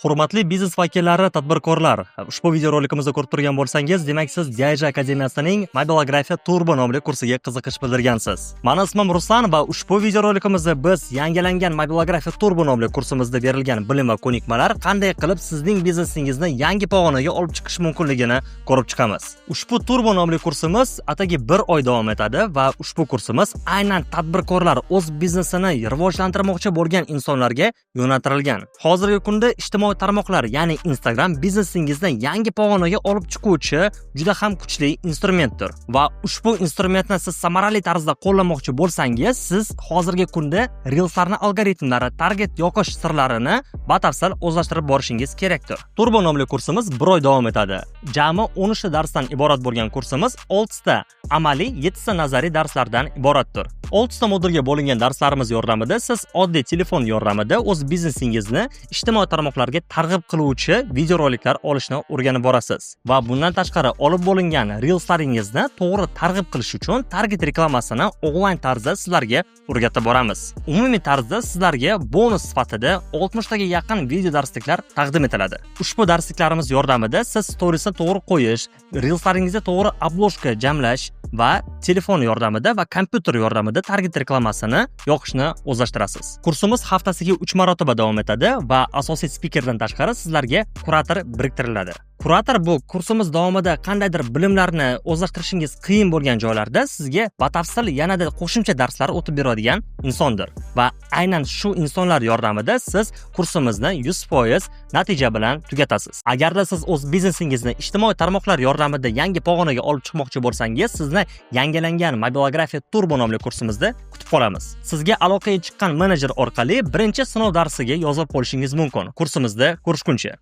Hurmatli biznes vakillari, tadbirkorlar, ushbu videorolikimizni ko'rib turgan bo'lsangiz, demak, siz DIJ akademiyasining Mobilografiya Turbo nomli kursiga qiziqish bildirgansiz. Mani ismim Ruslan va ushbu videorolikimizda biz yangilangan Mobilografiya Turbo nomli kursimizda berilgan bilim va ko'nikmalar qanday qilib sizning biznesingizni yangi pog'onaga olib chiqish mumkinligini ko'rib chiqamiz. Ushbu Turbo nomli kursimiz atigi bir oy davom etadi va ushbu kursimiz aynan tadbirkorlar, o'z biznesini rivojlantirmoqchi bo'lgan insonlarga yo'naltirilgan. Hozirgi kunda ijtimoiy tarmoqlar, ya'ni Instagram biznesingizni yangi pog'onaga olib chiquvchi juda ham kuchli instrumentdir. Va ushbu instrumentni siz samarali tarzda qo'llamoqchi bo'lsangiz, siz hozirgi kunda Reelslarni algoritmlari, target yoqish sirlarini batafsil o'zlashtirib borishingiz kerakdir. Turbo nomli kursimiz bir oy davom etadi. Jami 13 ta darsdan iborat bo'lgan kursimiz 6 ta amaliy, 7 ta nazariy darslardan iboratdir. 6 ta modulga bo'lingan darslarimiz yordamida siz oddiy telefon yordamida o'z biznesingizni ijtimoiy tarmoqlarga targ'ib qiluvchi videoroliklar olishni o'rganib borasiz. Va bundan tashqari, olib bo'lingan Reelslaringizni to'g'ri targ'ib qilish uchun target reklamasini onlayn tarzda sizlarga o'rgatib boramiz. Umumiy tarzda sizlarga bonus sifatida 60 taga yaqin video darsliklar taqdim etiladi. Ushbu darsliklarimiz yordamida siz storiesni to'g'ri qo'yish, Reelslaringizga to'g'ri обложка jamlash va telefon yordamida va kompyuter yordamida target reklamasini yoqishni o'zlashtirasiz. Kursimiz haftasiga 3 marotaba davom etadi va asosiy spikerdan tashqari sizlarga kurator biriktiriladi. Kurator bu kursimiz davomida qandaydir bilimlarni o'zlashtirishingiz qiyin bo'lgan joylarda sizga batafsil yanada qo'shimcha darslar o'tib beradigan insondir. Va aynan shu insonlar yordamida siz kursimizni 100% natija bilan tugatasiz. Agarda siz o'z biznesingizni ijtimoiy tarmoqlar yordamida yangi pog'onaga olib chiqmoqchi bo'lsangiz, sizni yangilangan Mobilografiya Turbo nomli kursimizda kutib qolamiz. Sizga aloqaga chiqqan menejer orqali birinchi sinov darsiga yozib qo'yishingiz mumkin. Kursimizda ko'rishguncha.